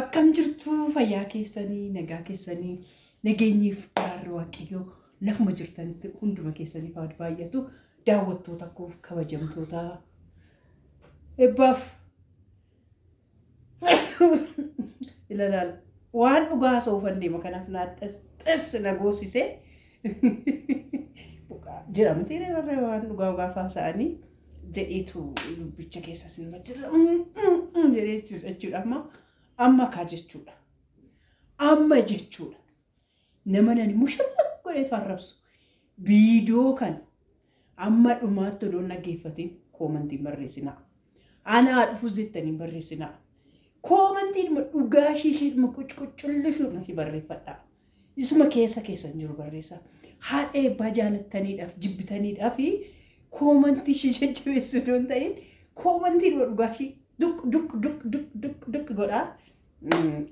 Akkam jirtu fayyaa keessanii, nagaa keessanii, nageenyiif araarri Waaqayyoo lafuma jirtanitti hunduma keessaniif haa baay'atu. Daawwattoota koof kabajamtoota eebbaaf ilalaal waan dhugaa soofan deema kanaaf naa xis na goosise jira miti waan dhugaa gaafa haasa'anii jedheetu dubbicha keessa sinuma jira jedhee jechuudha. Amma amma kaa jechuudha. Amma jechuudha. Nama nani mushallaq godheetu arrabsu. Viidiyoo kana amma dhumaatti odoon dhaggeeffatiin koomantiin barreessinaa. Anaa dhufus jettanii barreessinaa. Koomantiin dhugaa ishiishuma qucquccullishuudha shi barreeffadhaa. Isuma keessa keessan jiru barreessaa. Haadha eebbaa jaalattaniidhaaf jibbitaniidhaaf koomantii ishii jajjabeessuu osoo hin ta'in koomantii dhugaa ishii duk duk duk duk duk duk godhaa.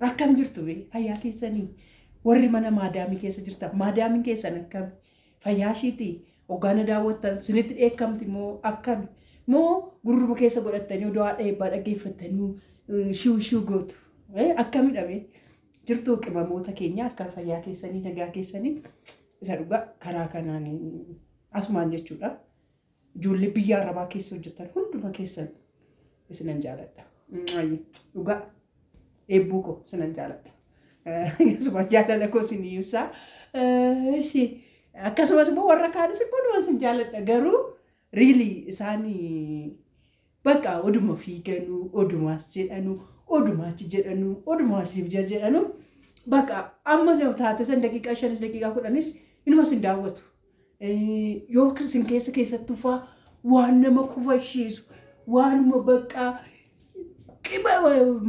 Akkam jirtu bee fayyaa keessanii warri mana maadaamii keessa jirtan maadaamiin keessan akkami fayyaa ishiitii hoggaana daawwattan sinitti dheekkamti moo akkami moo gurruma keessa godhattanii odoo haadha eebbaa dhaggeeffattanii shiu shiu gootu akkamidha bee jirtuu qimamoota keenya akka fayyaa keessanii nagaa keessanii isa dhugaa karaa kanaan asumaan jechuudha. Ijoollee biyya arabaa keessa hojjetan hunduma keessan isinan jaaladha. Dhugaa eebbuu koo isinan jaaladha. Akkasumas jaalala koo isin ibsa. Akkasumas immoo warra kaanis immoo isin jaaladha garuu riilii isaan bakka oduma fiiganuu odumaas jedhanuu odumaas jedhanuu odumaas jedhanuu bakka amma taate san daqiiqaa 5 daqiiqaa 10 inuma isin daawwatu. Yoo isin keessa keessattuu fa'aa waan nama kufashiisu waanuma bakka qiba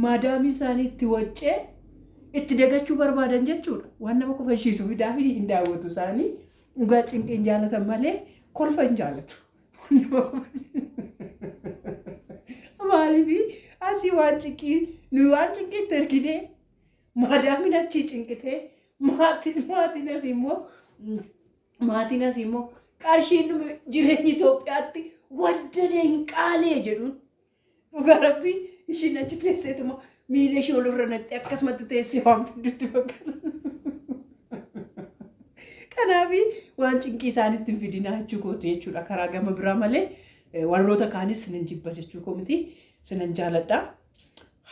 maadaamii isaanii itti waccee itti dagachuu barbaadan jechuudha. Waan nama kufashiisu fidaa fi hin daawwatu isaanii dhugaa cinqeen jaalatan malee kolfa hin jaalatu. Maaliif asii waan cinqii nuyi waan cinqiitti erginee maadaamiin achii cinqitee maatiin asii immoo maatiin asii immoo qarshiin dhume jireenya Itoophiyaatti waddadee hin qaalee jedhuun dhugaa rabbii ishiin achi teesseetuma miila ishee olirra naqxee akkasumatti teessee waan fiddutti fakkaata. Kanaaf waan cinqii isaaniitti hin fidinaa jechuu kooti jechuudha karaa gama biraa malee warroota kaanis sinan jibba jechuu koo miti sinan jaaladha.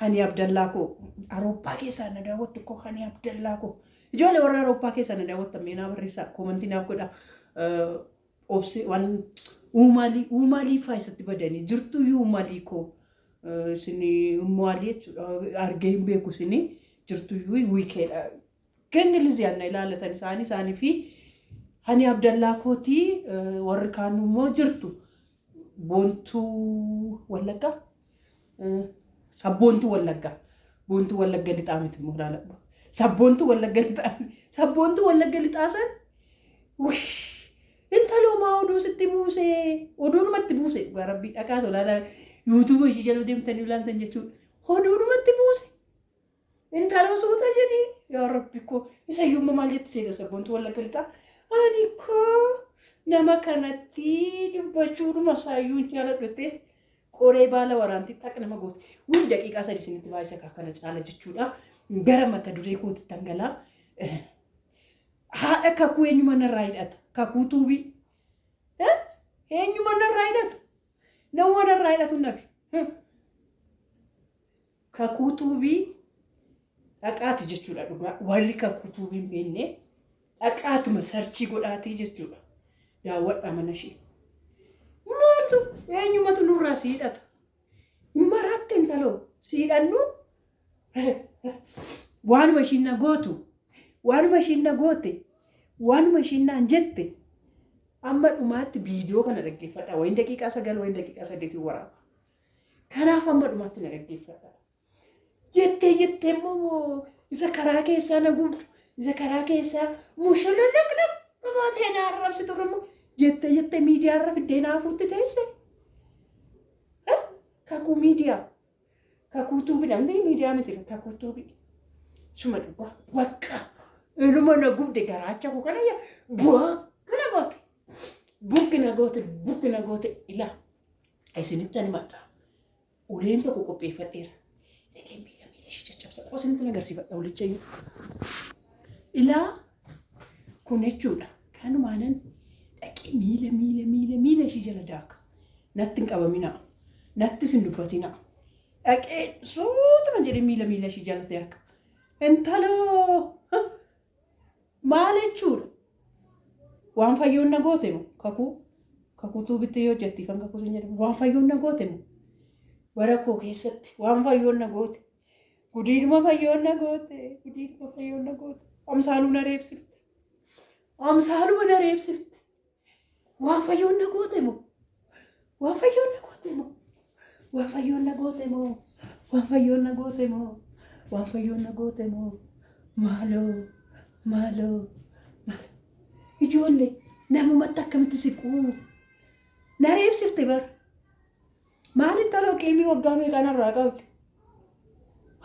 Hani Abdallaa koo Awurooppaa keessaa na daawwattu koo Hani Abdallaa koo ijoollee warra Awurooppaa keessaa na daawwattan mee naa barreessaa koomantii naaf godha. Obsi waan uumaalii uumaalii faa isatti badanii jirtu uumaalii koo isin uumaalii jechuudha argee hin beeku isin jirtu wiikeedha. Ingiliziyaan na ilaalatan isaanii isaanii fi Hani Abdallaa kootii warri kaan immoo jirtu Boontuu Wallaggaa Sabboontuu Wallaggaa Boontuu Wallagga lixaa miti immoo ilaaladhu. Sabboontuu Wallagga lixaa Sabboontuu Wallagga lixaa san intaloo maa oduu sitti buusee oduudhumatti buuse dhugaa rabbii dhaqaa tolaa yuutuuba ishii jala deemtanii ilaaltan jechuudha oduudhumatti buuse. Intaloo suuta jedhii yaa rabbi koo isa iyyuu maal jetti seeta Sabboontuu Wallagga lixaa ani koo nama kanatti dubbachuudhuma isaayyuu hin jaaladhu qoree baala waraanti xaq nama goote. Win daqiiqaa 3 isinitti baay'isa kana caala jechuudha. Gara mata duree kootitti dhangalaa. Haadha kakuu eenyuma narraa hidhata? Kakuu tuubii. Eenyuma narraa hidhata? Nama narraa hidhatu nabi. Kakuu tuubii dhaqaati jechuudha dhugaa. Warri kakuu tuubii hin beekne dhaqaatuma sarchii godhaatii jechuudha. Daawwadha mana ishee. Maaltu eenyumatu nurraa si hidhata? Maraatte intaloo si hidhannu waanuma ishiin na gootu waanuma ishiin na goote waanuma ishiin naan jette amma dhumaatti viidiyoo kana dhaggeeffadha. Wayin daqiiqaa 9 wayin daqiiqaa 8 waraaba. Kanaaf amma dhumaatti na dhaggeeffadha. Jettee jettee immoo isa karaa keessaa na gubdu isa karaa keessaa mushallalaqnaq gootee na arrabsitu immoo jettee jettee miidiyaarra fiddee na hafuutti teesse. Kakuu miidiyaa. Kakuu tuubii dha. Miidiyaa miti kakuu tuubii. Suma dhugaa bakka iluma na gubde garaacha koo kana bukki na goote. Bukki na goote bukki na goote ilaa isinitti ani madda. Uleen tokko qopheeffadheera. Dhaqee miila miila ishee caccabsa. Qosinti agarsiifadha walicha iyyuu. Ilaa kun jechuudha. Kanumaanan dhaqee miila miila miila miila ishii jala daaka. Natti hin qabaminaa. Nattis hin dubbatinaa. Dhaqee suutuma jedhee miila miila ishii jala daaka. Intaloo maal jechuudha? Waan fayyoon na goote moo kakuu kakuutuu bittee yoo jettii kan kakuu sin jedhamu waan fayyoon na goote moo bara koo keessatti waan fayyoon na goote gudiidhuma fayyoon na goote gudiidhuma fayyoon na goote amsaaluu na reebsifte amsaaluma na reebsifte waan fayyoon na goote moo waan fayyoon na goote moo waan fayyoon na goote moo waan fayyoon na goote moo waan fayyoon na goote moo maaloo maaloo maaloo ijoollee namumatti akkamitti siquu na reebsifte bar maaliin taloo qiimii waggaa meeqaan irraa qabdi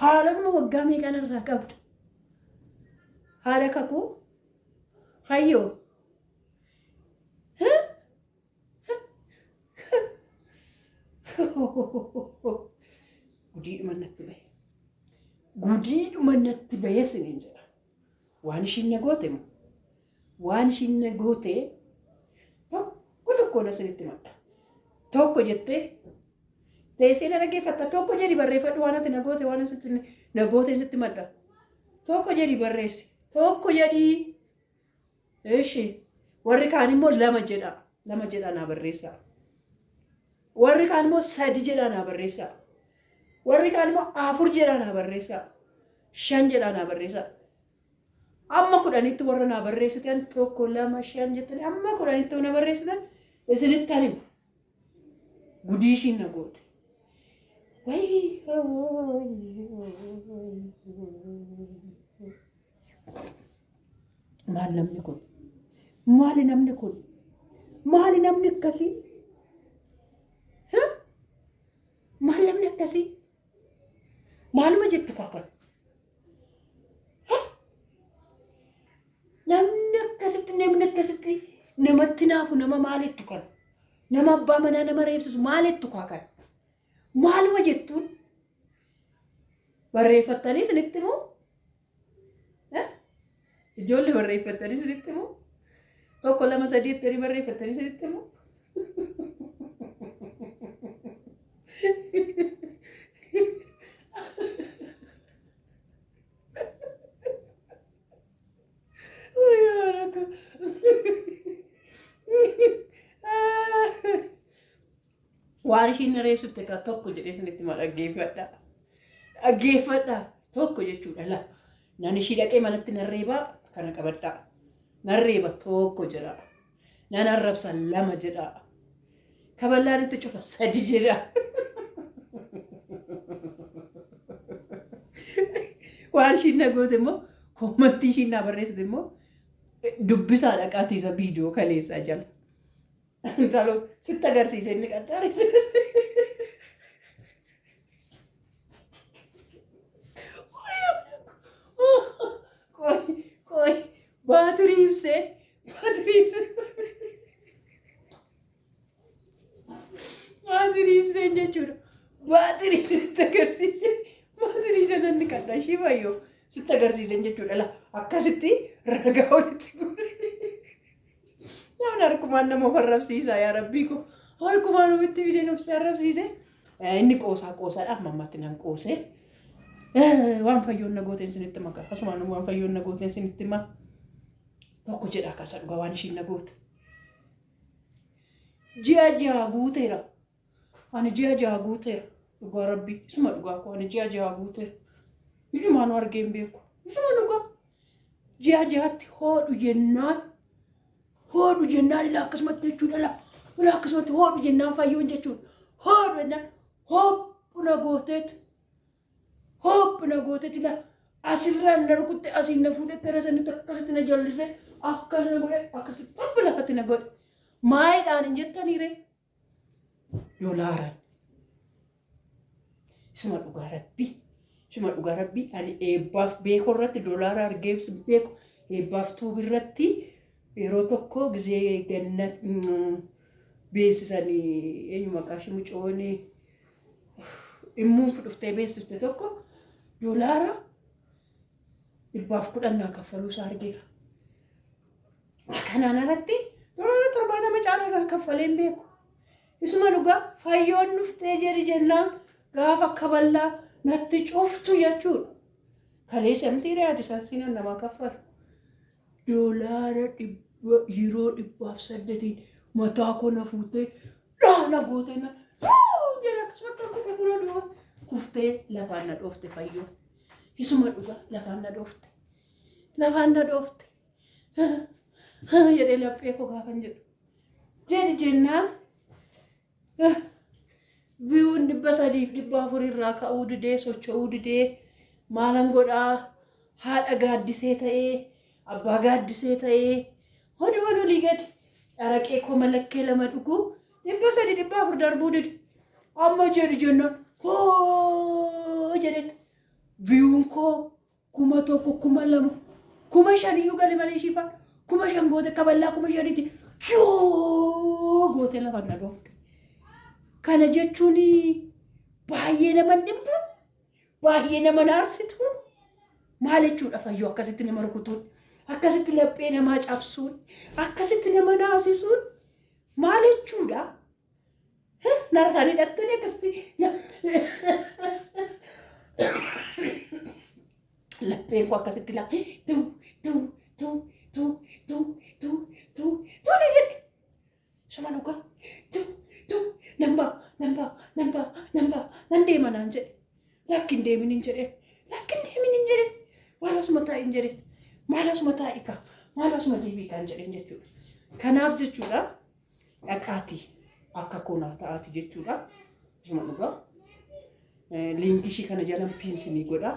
haalonuma waggaa meeqaan irraa qabdi haala kakuu fayyoo gudiidhuma natti bahe gudiidhuma natti bahe siniin jedha waan ishiin na goote moo waan ishiin na goote tokko tokkoon asinitti madha. Tokko jettee teessee na dhaggeeffatta. Tokko jedhi barreeffadhu waan ati na goote waan asitti na goote sitti madha. Tokko jedhi barreessi. Tokko jedhi. Ishi warri kaan immoo lama jedha. Lama jedha naa barreessaa. Warri kaan immoo sadi jedha naa barreessaa. Warri kaan immoo afur jedha naa barreessaa. Shan jedha naa barreessaa. Amma 10tti warra naa barreessitan 1 2 5 jettanii amma 10tti na barreessitan isinitti hima. Gudii ishiin na goote. Wayii maal namni kun? Maali namni kun? Maali namni akkasii? Maal namni akkasii? Maaluma jettu kakan? Namni akkasitti namni akkasitti namatti naafu nama maalittu kan? Nama abbaa manaa nama reebsisu maalittu kan? Maaluma jettuun? Barreeffattanii isinitti himu? Ijoollee barreeffattanii isinitti himu? 1 2 3 jettanii barreeffattanii isinitti himu? Waan ishiin na reebsifte kaa tokko jedhee isinitti hima dhaggeeffadha. Dhaggeeffadha tokko jechuudha la. Nan ishii dhaqee manatti nan reebaa kana qabadhaa. Nan reeba tokko jedha. Nan arrabsa lama jedha. Kaballaan itti cufa sadi jedha. Waan ishiin na goote immoo koommantii ishiin na barreessite immoo dubbisaa dhaqaatii isa viidiyoo kaleessaa jala. Intaloo sitti agarsiise inni qaxxaare. Qoy qoy baatirii ibsee baatirii ibsee baatirii ibsee jechuudha. Baatirii sitti agarsiise baatirii sana inni qadha ishii bayyoo sitti agarsiise jechuudha. La akkasitti ragaa walitti guure. Namni harkumaan nama of arrabsiisa yaa rabbii ko. Harkumaan ofitti fidee of arrabsiise. Inni qoosaa qoosaadha amma ammatti nan qoosee. Waan fayyoon na gooteen isinitti maka. Akkasumaan waan fayyoon na gooteen isinitti hima. Tokko jedha akkasa dhugaa waan ishiin na goote. Ji'a ji'a guuteera. Ani ji'a ji'a guuteera. Dhugaa rabbii. Isuma dhugaa koo ani ji'a ji'a guuteera. Ijumaan argee hin beeku. Isuma dhugaa. Ji'a ji'atti hoodhu jennaan. Hoodhu jennaan ilaa akkasumatti jechuudha ilaa. Ilaa akkasumatti hoodhu jennaan fayyoon jechuudha. Hoodhu jennaan hoophu na gooteetu. Hoophu na gooteetu ilaa asirraan na rukutte asiin na fuudhette gara sanitti akkasitti na jallise akkas na godhe akkasitti xabbi lafatti na godhe. Maayidhaan hin jettanii ree? Doolaaraan. Isuma dhugaa rabbii. Isuma dhugaa rabbii ani eebbaaf beekoo irratti doolaara argee beeku eebbaaf tuubi irratti yeroo tokko gizee ganna beeksisanii eenyu maqaa ishee mucoon immuun dhuftee beeksifte tokko doolaara 110 naa kaffaluu isaa argeera. Kanaan alatti $70 caalaa naa kaffalee hin beeku. Isuma dhugaa fayyoon dhuftee jedhi jennaan gaafa kaballaa natti cuftu jechuudha. Kaleessa miti yaadisan namaa kaffalu. $100 €108 mataa koo na fuutee dhaala gootee na jedhe akkasumatti kufe kunoo duuba kuftee lafaan na dhoofte fayyoon. Isuma dhugaa lafaan na dhoofte. Lafaan na dhoofte. Jedhee laphee koo gaafan jedhu. Jedhi jennaan biyyoon 300 400 irraa ka'uu didee socho'uu didee maalan godhaa haadha gaaddisee ta'ee abbaa gaaddisee ta'ee hoduun olii gadi araqee koo malakkee 2 dhuguu 300 400 darbuu dide. Amma jedhi jennaan hoo jedhetti biyyoon koo 1000 2000 5000 iyyuu gale malee ishii faana 5000 goote kaballaa 5000tti yoo gootee lafaan na dhoofte. Kana jechuun baay'ee nama dhibbu, baay'ee nama naarsitu. Maal jechuudha fayyoo akkasitti nama rukutuun, akkasitti laphee namaa cabsuun, akkasitti nama naasisuun maal jechuudha? Narkaan hidhattanii akkasitti lapheen koo akkasitti tuu tuu tuu tuu tuu tuu tuu tuu na jedhe. Suma dhugaa tuu tuu nan ba'a nan ba'a nan ba'a nan ba'a nan deema naan jedhe. Lakki hin deemin hin jedheen. Lakki hin deemin hin jedheen. Maal asuma taa'i hin jedheen. Maal asuma taa'i kaa. Maal asuma deebii kaan jedheen jechuudha. Kanaaf jechuudha dhaqaatii akka koonaa ta'aati jechuudha. Isuma dhugaa. Liinkii ishii kana jalan piinsinii godha.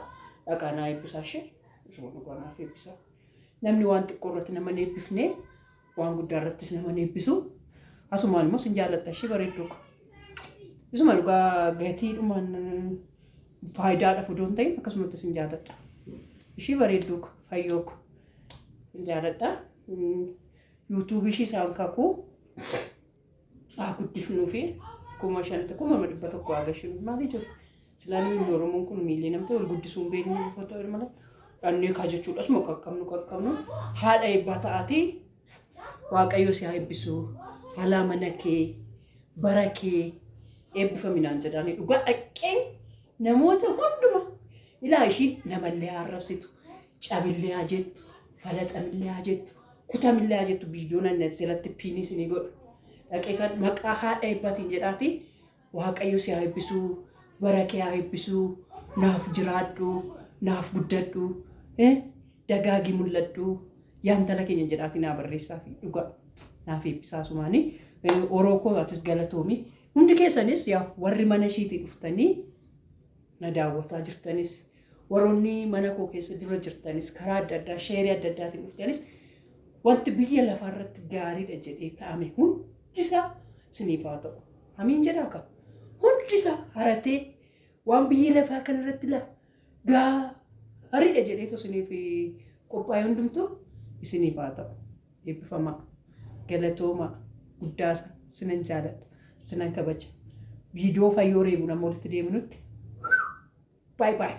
Dhaqaa naa eebbisaa ishee. Isuma dhugaa naaf eebbisaa. Namni waan xiqqoo irratti nama hin eebbifne waan guddaa irrattis nama hin eebbisu. Asumaan immoo sin jaalladha ishee bareedduu. Isuma dhugaa gatiidhumaan faayidaadhaaf odoo hin ta'in akkasumatti sin jaalladha. Ishii bareedduu fayyoo sin jaalladha. Yuutuubii ishii isaan kakuu haa guddifnuu fi 5000 100,100 haa gashinu maali jiru. Silaan inni Oromoon kun miilee namni ol guddisuun beeknu uffata malee dhannee kaa jechuudha. Asuma qaqqabnu qaqqabnu haadha eebbaa ta'aatii Waaqayyo si haa eebbisu. Haala mana kee bara kee eebbifaminaan jedhaanii dhugaa dhaqeen namoota hunduma ilaa ishiin namallee haa arrabsitu, cabillee haa jettu, falaxamillee haa jettu, kutamillee haa jettu viidiyoon ani jalatti piinii isinii godhu. Dhaqee kan maqaa haadha eebbaatiin jedhaati Waaqayyo si haa eebbisu, bara kee haa eebbisu, naaf jiraadhu, naaf guddadhu, dagaagii mul'adhu, yaantala keenya jedhaati naa barreessaa fi dhugaa naaf eebbisaa sumaanii. Oroo koo atis galatoomi. Hundi keessanis yaa warri mana ishiitii dhuftanii na daawwataa jirtanis, warroonni mana koo keessa dura jirtanis, karaa adda addaa sheerii adda addaatiin dhuftanis wanti biyya lafaarratti gaariidha jedhee ta'ame hundisaa isiniif haa ta'u. Amiin jedhaa qaba. Hundisaa haratee waan biyya lafaa kanarratti gaariidha jedheetu isiniif qophaa'e hundumtuu isiniif haa ta'u. Eebbifamaa, galatoomaa, guddaasa, sinan jaaladha, sinan kabaja. Viidiyoo fayyoo reebu nama walitti deebinutti. Bye bye.